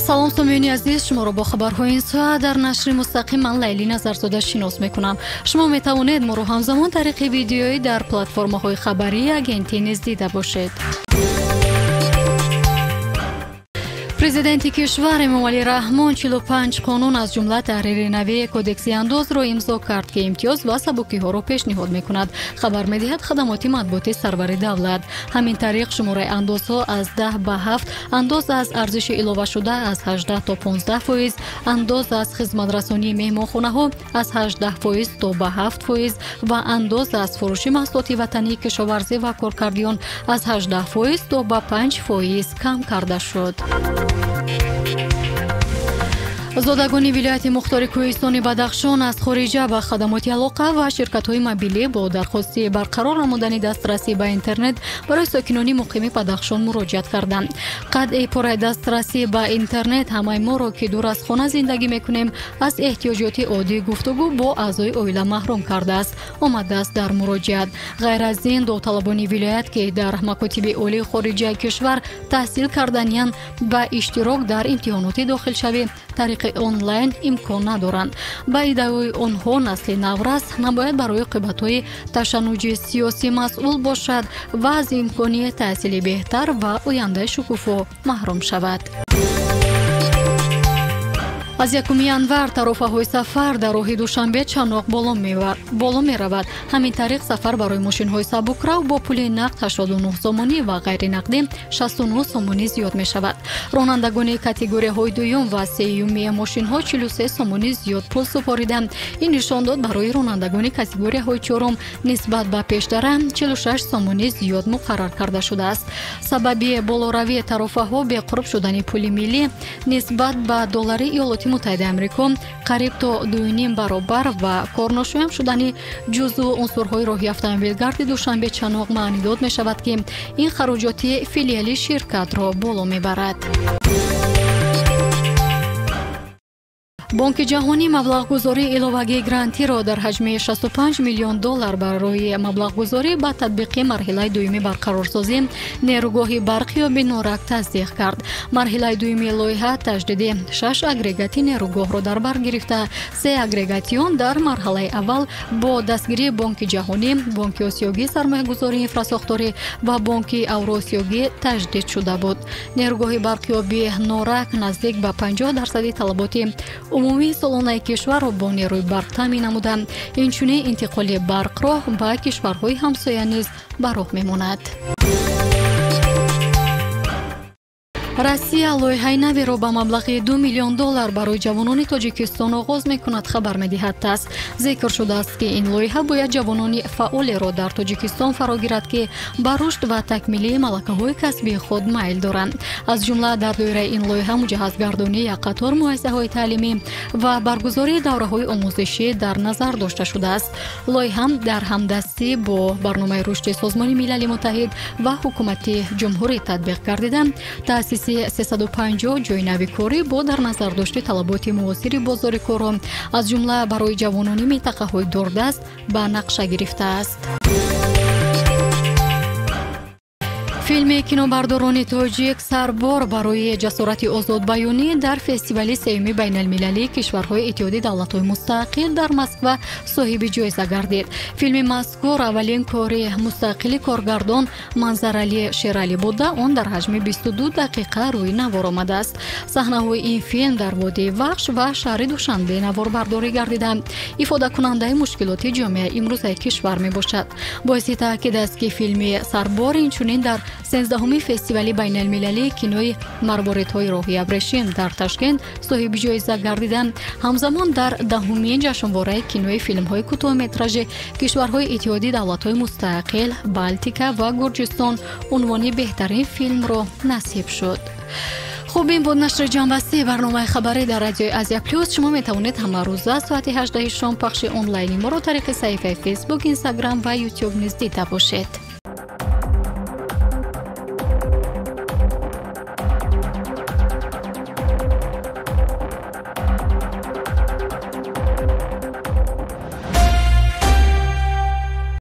Салом сомиёни азиз, шуморо бо хабарҳои ин соат дар нашри мустақим ман Лайли Назарзода шинос мекунам. Шумо метавонед моро ҳамзамон тариқи видеоӣ дар платформаҳои хабарии агентӣ низ дида бошед. Президенти кишвар Эмомалӣ Раҳмон 45 қонун аз ҷумла таҳрири нави кодекси андозро имзо кард, ки имтиёз ва сабукиҳоро пешниҳод мекунад, хабар медиҳад хадамоти матбуоти сарвари давлат. Ҳамин тариқ шумораи андозҳо аз 10 ба 7, андоз аз арзиши иловашуда аз 18 то 15%, андоз аз хизматрасонии меҳмонхонаҳо аз 18% то ба 7% ва андоз аз фурӯши маҳсулоти ватании кишоварзӣ ва коркардиён аз 18% то ба 5% кам карда шуд. Зодагони вилояти мухтори кӯҳистони Бадахшон аз хориҷа ба хадамоти алоқа ва ширкатҳои мобилӣ бо дархости барқарор намудани дастрасӣ ба интернет барои сокинони муқими Бадахшон муроҷиат карданд. Қатъи пурраи дастрасӣ ба интернет ҳамаи моро, ки дур аз хона зиндагӣ мекунем, аз эҳтиёҷоти оддии гуфтугӯ бо аъзои оила маҳрум кардааст, омадааст дар муроҷиат. Ғайр аз ин, довталабони вилоят, ки дар макотиби олии хориҷаи кишвар таҳсил карданиянд, ба иштирок дар имтиҳоноти дохилшавӣ тариқи онлайн имкон надоранд. Ба иддаои онҳо, насли наврас набояд барои оқибатҳои ташаннуҷи сиёсӣ масъул бошад ва аз имкони таҳсили беҳтар ва ояндаи шукуфо маҳрум шавад. Аз 1 январ тарофаҳои сафар дар роҳи Душанбе Чаноқ боло меравад. Ҳамин тариқ сафар барои мошинҳои сабукрав бо пули нақд 89 сомонӣ ва ғайринақдӣ 69 сомонӣ зиёд мешавад. Ронандагони категорияҳои дуюм ва сеюми мошинҳо 43 сомонӣ зиёд пул супориданд. Ин нишондод барои ронандагони категорияҳои чорум нисбат ба пештара 46 сомонӣ зиёд муқаррар карда шудааст. Сабаби болоравии тарофаҳо беқурб шудани пули миллӣ нисбат ба доллари Иёлоти Муттаҳидаи Амрико қариб то 2,5 баробар ва корношоям шудани ҷузъу унсурҳои роҳи автомобилгарди Душанбе Чаноқ маънидод мешавад, ки ин хароҷоти филиали ширкатро боло мебарад. Бонки ҷаҳонӣ маблағгузории иловагии грантиро дар ҳаҷми 65 миллион доллар барои маблағгузорӣ ба татбиқи марҳилаи дуюми барқарорсозӣ нерӯгоҳи барқиёби Норак тасдиқ кард. Марҳилаи дуюми лоиҳа таҷдиди 6 агрегати нерӯгоҳро дар бар гирифта, 3 агрегати он дар марҳилаи аввал бо дастгирии Бонки ҷаҳонӣ, Бонки Осиёгии сармоягузории инфрасохторӣ ва Бонки Авроосиёгӣ таҷдид шуда буд. Нерӯгоҳи барқиёби Норак наздик ба 50% талаботи умумии солонаи кишварро бо нерӯи барқ таъмин намуданд. Инчунин интиқоли барқро ба кишварҳои ҳамсоя низ ба роҳ мемонад. Россия лоиҳаи наверо ба маблағи 2 миллион доллар барои ҷавонони Тоҷикистон оғоз мекунад, хабар медиҳад ТАСС. Зикр шудааст, ки ин лоиҳа бояд ҷавонони фаъолеро дар Тоҷикистон фаро гирад, ки ба рушд ва такмили малакаҳои касбии худ майл доранд. Аз ҷумла дар доираи ин лоиҳа муҷаҳҳазгардонии як қатор муассисаҳои таълимӣ ва баргузории давраҳои омӯзишӣ дар назар дошта шудааст. Лоиҳа дар ҳамдастӣ бо барномаи рушди Созмони Милали Муттаҳид ва ҳукумати ҷумҳурӣ татбиқ гардида, таъсиси 350 ҷойи нави корӣ бо дар назардошти талаботи муосири бозори корро аз ҷумла барои ҷавонони минтақаҳои дурдаст ба нақша гирифтааст. Филми кинобардорони тоҷик «Сарбор» барои ҷасорати озодбаёнӣ дар фестивали сеюми байналмилалии кишварҳои Иттиҳоди давлатҳои мустақил дар Москва соҳиби ҷоиза гардид. Филми мазкур аввалин кори мустақили коргардон Манзарали Шералӣ буда, он дар ҳаҷми 22 дақиқа рӯи навор омадааст. Саҳнаҳои ин филм дар водии Вахш ва шаҳри Душанбе наворбардорӣ гардиданд. Ифодакунандаи мушкилоти ҷомеаи имрӯзаи кишвар мебошад. Боиси таъкид аст, ки филми «Сарбор» инчунин дар 13-уми фестивали байналмилалии кинои марворидҳои роҳи абрешим дар Ташкент соҳиби ҷоиза гардиданд. Ҳамзамон дар 10-умин ҷашнвораи кинои филмҳои кӯтоҳметражи кишварҳои Иттиҳоди давлатҳои мустақил, Балтика ва Гурҷистон унвони беҳтарин филмро насиб шуд. Хуб, ин буд нашри ҷамъбастии барномаи хабарӣ дар радиои Азия Плюс. Шумо метавонед ҳамарӯза соати 18 шом пахши онлайни моро тариқи саҳифаи Фейсбук, Инстаграм ва Ютуб низ дида бошед.